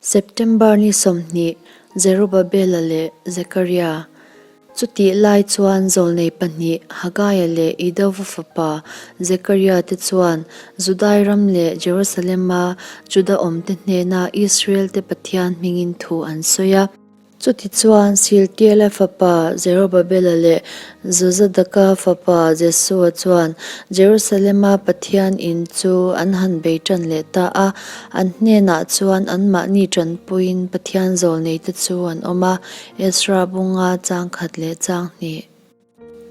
September ni 20, Zerubabela leh Zekaria. Chutih lai chuan zawlnei pahnih Hagaia leh Idova fapa Zekaria te chuan Judai ram leh Jerusalem-a Juda awmte hnena Israel-te Pathian hmingin thu an sawi a. Chutichuan, Siltiela fapa Zerubabela leh Jozadaka fapa Jesua chuan Jerusalema Pathian in chu an han bei ṭan leh ta a. An hnenah chuan anmahni ṭanpuiin Pathian zawlneite chu an awm a, Ezra bunga chang khat leh chang hnih.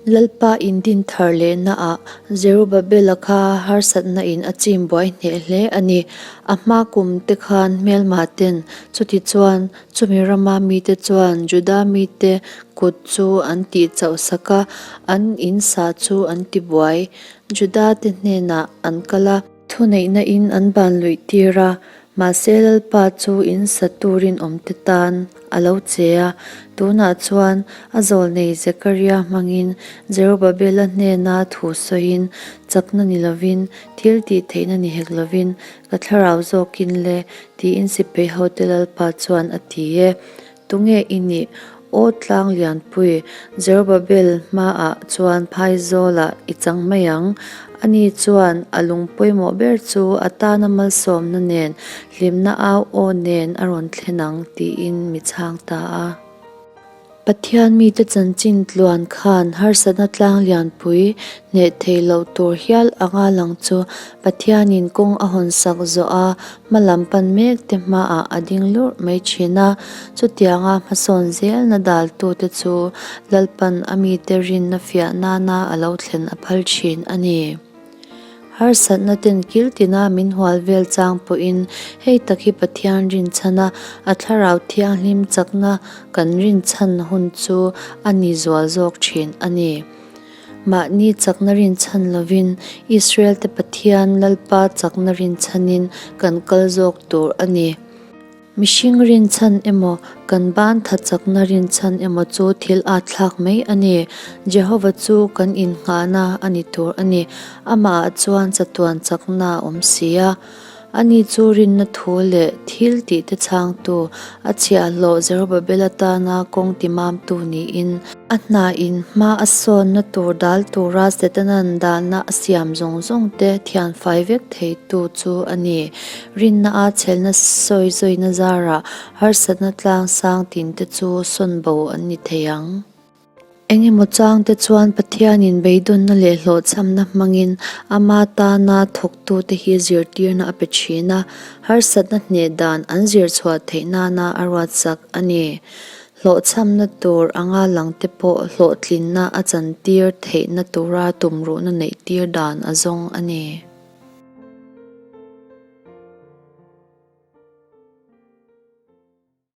Lalpa in din thar lehna ah Zerubabela kha harsatna in a chim buai hneh hle a ni. A hma kum te khan hmelma ten chuti chuan chumi rama mite chuan Juda mite kut chu an tih chauh sak a, an in sa chu an ti buai. Juda te hnenah an kal a. Thuneihna in an ban luih tir a, mahse Lalpa chu in sa turin awmte tan a lo che a. Tunah chuan a zawlnei Zekaria hmangin Zerubabela hnena thu sawiin, Chakna ni lovin, thil tih theihna ni hek lovin, ka thlarau zawkin le, tiin sipai hote Lalpa chuan a ti e. Tunge i nih? Aw tlang lianpui, Zerubabel hmaah chuan phaizawlah i chang mai ang. Ani chuan a lung pawimawh ber chu a tana malsawmna nen, hlimna au aw nen a rawn thlen ang tiin mi chhang ta a. Pathian mite chanchin tluan khan harsatna tlang lianpui hneh thei loh tur hial anga lang chu Pathianin kawng a hawn sak zawh a, hma lam pan mek te hmaah a ding lurh mai thin a. Chutianga hmasawn zelna daltute chu Lalpan a mite rinna fiah nana a lo thlen a phal thin a ni. Harsatna ten kil tina min hual vel chang pawhin hei tak hi Pathian rinchhan a, a thlarau thianghlim chakna kan rinchhan hun chu a ni zual zawk thin a ni. Mahni chakna rinchhan lovin Israel-te Pathian Lalpa chakna rinchhanin kan kal zawk tur a ni. Mihring rinchhan emaw, kan ban tha chakna rinchhan emaw chu thil at thlak mai a ni. Jehova chu kan innghahna a ni tur a ni. Amahah chuan chatuan chakna a awm si a. Ani chu rinna thu leh thil tihte chhangtu, a chhiahhlawh Zerubabel atana kawng timamtu niin, a hnain hma a sawnna tur dal tura Setana'n dalna a siam zawng zawngte thianfai vek theitu chu a ni. Rinna a chhelna sawi zawina zarah harsatna tlang sang tinte chu sawn bo an ni thei ang. Eng emaw changte chuan Pathianin beidawnna leh hlawhchhamna hmangin ama tana thawktute hi zirtirna a pe thin a, harsatna hneh dan an zir chhuah theih nana a ruatsak a ni. Hlawhchhamna tur anga langte pawh hlawhtlinna a chantir theihna tura tumruhna neihtir dan a zawng a ni.